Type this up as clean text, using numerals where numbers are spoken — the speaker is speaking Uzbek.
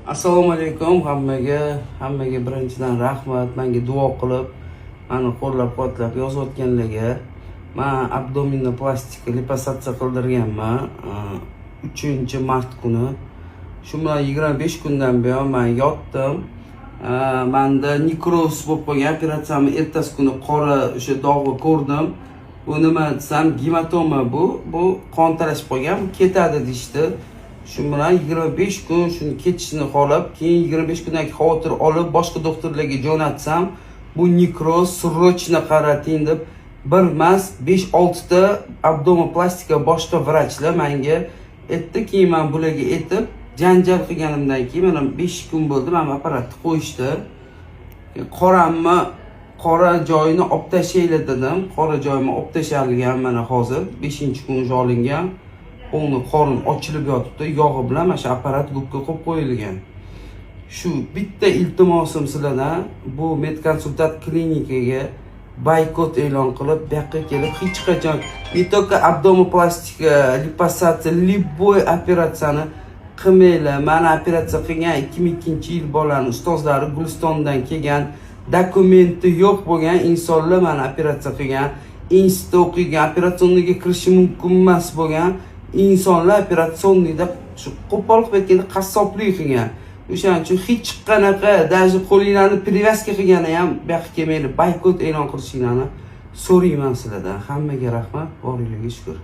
Assalomu alaykum hammaga. Hammaga birinchidan rahmat, menga duo qilib, mani qo'llab-quvvatlab yozayotganlarga. Man abdominoplastika, liposuksiya qildirganman 3-mart kuni. Shu bilan 25 kundan buyon man yotdim. Manda nekroz bo'lib qolgan. Operatsiyamni ertasi kuni qora o'sha dog'ni ko'rdim. Bu nima desam, gematoma bu. Bu qon talashib qolgan, bu ketadi deyishdi. Shu bilan 25 kun shuni ketishini xohlab, keyin 25 kundan keyin xavotir olib, boshqa doktorlarga jo'natsam, bu nekroz, срочно qarating deb bir emas, 5-6 ta abdomoplastika boshqa vrachlar menga aytdi. Keyin man bularga aytib, janjal qilganimdan keyin mana 5 kun bo'ldi, mana bu apparatni qo'yishdi. Qoramni, qora joyini olib tashlanglar dedim. Qora joyimni olib tashalgan, mana hozir 5-kun уже olingan. Полный qorin ochilib yotibdi, yog'i bilan mana shu apparat губка qilib qo'yilgan. Shu bitta iltimosim sizlardan, bu medkonsultant klinikaga boykot e'lon qilib, bu yoqqa kelib hech qachon не только abdomoplastika, liposuksiya, любой operatsiyani qilmanglar. Mani operatsiya qilgan 2002-yil bolani ustozlari Gulistondan kelgan, dokumenti yo'q bo'lgan insonlar mani operatsiya qilgan, institutda o'qigan, операционный ga kirishi mumkin emas bo'lgan insonlar операционный da shu qo'pol qilib aytganda qassoblik qilgan. O'shaning uchun hech qanaqa, даже qo'linglarni перевязка qilgani ham bu yoqqa kelmanglar, boykot e'lon qilishinglarni so'rayman sizlardan. Hammaga rahmat, boringlarga shukur.